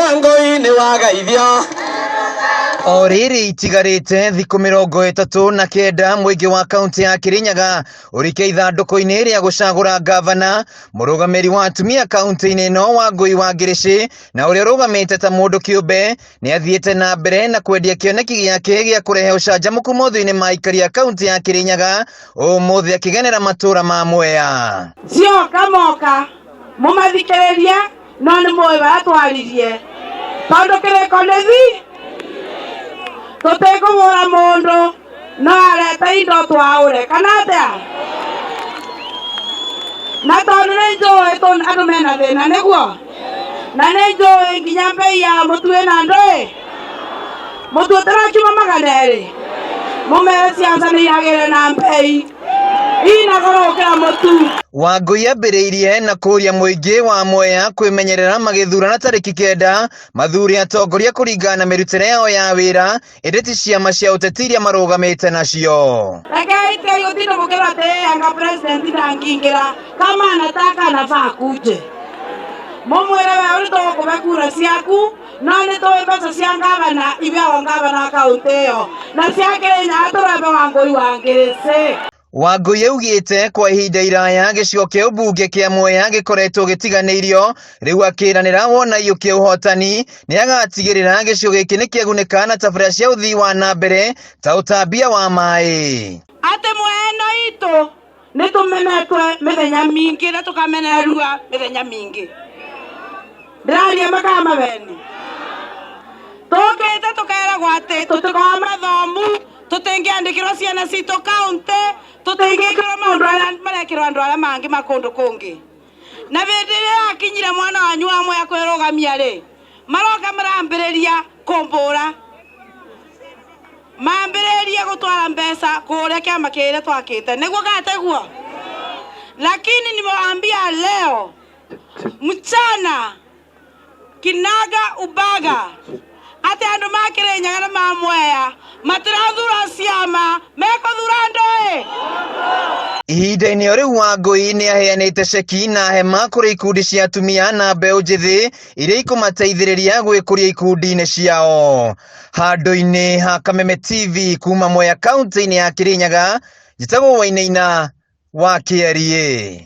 Wangũi nĩ wagaithio. O rĩrĩ itigarĩte thikũ 39 mũingĩ wa kaunti ya Kirinyaga ũrike ithandũkũ-inĩ rĩa gũcagũra ngavana, mũrũgamĩrĩri wa atumia kaunti-inĩ ĩno Wangũi wa Ngĩrĩcĩ na ũrĩa ũrũgamĩte ta mũndũ kĩũmbe nĩ athiĩte na mbere na kwendia kĩoneki gĩake gĩa kũrehe ũcanjamũku mothiũ-inĩ ma aikari a kaunti ya Kirinyaga ũmũthĩ akĩgenera matũra ma Mwea. Cioka moka mũmathikĩrĩrie no nĩ mũĩ barĩa twaririe tondũ kĩrĩko nĩ thi tũtikũbũra mũndũ no arete indo twaũre kana atĩa na tondũ nĩ njũĩ andũ mena thĩna nĩguo na nĩ njũĩ nginya mbei ya mũtu ĩna ndũĩ mũtu ũtarakiuma 200 mũmere ciaca nĩ iragĩre na mbei ina goro gũkĩra mũtu. Wangũi ambĩrĩirie na kũria mũingĩ wa Mwea kwĩmenyerera magĩthurana tarĩki 9 mathure atongoria kũringana na mĩrutĩre yao ya wĩra ĩndĩ ti ciama cia ũteti iria marũgamĩte nacio. Rekei tigai gũtinda mũkĩrwo atĩ anga president ndangĩingĩra kama anataka anafaa kuje mũmwĩre we ũrĩ tũgũkũbe kura ciaku no nĩ tũĩ mbeca cia ngavana ibeagwo ngavana kaunti ĩyo na cia Kĩrĩnyaga tũrebe Wangũi wa Ngĩrĩcĩ. Wangũi augĩte kwa ihinda iraya gĩcigo kĩa ũmbunge kĩa Mwea gĩkoretwo gĩtiganĩirio rĩu akĩranĩra wona aiyũkia ũhotani nĩ agatigĩrĩra gĩcigo gĩkĩ nĩ kĩagunĩka na tabarĩra cia ũthii wa na mbere ta ũtambia wa maĩ. Atĩ Mwea ĩno itũ nĩ tũmenetwe mĩthenya mingĩ na tũkamenerua mĩthenya mingĩ ndĩraria makaa mabeni tũkĩte tũkeragwo atĩ tũtikoragwo mathomu tũtingĩandĩkĩrwo ciana citũ kaunti tũtingĩkĩrwo maũndũ arĩa marekĩrwo andũ arĩa mangĩ ma kũndũ kũngĩ na hĩndĩ ĩrĩa yakinyire mwana wanyu wa Mwea kwĩrũgamia rĩ maroka marambĩrĩria kũmbũra mambĩrĩrie gũtwara mbeca kũrĩa kĩama kĩrĩa twakĩte nĩguo gateguo lakini nimewaambia leo mchana kinaga ubaga atĩ andũ ma Kĩrĩnyaga na ma Mwea matirathura ciama mekũthura ndũĩ. Ihinda-inĩ o rĩu Wangũi nĩ aheanĩte ceki na hema kũrĩ ikundi cia atumia na mbeũ njĩthĩ iria ikũmateithĩrĩria gwĩkũria ikundi-inĩ ciao. Handũ-inĩ ha Kameme TV kuma Mwea kaunti-inĩ ya Kĩrĩnyaga, njĩtagwo Wainaina wa Kĩeriĩ.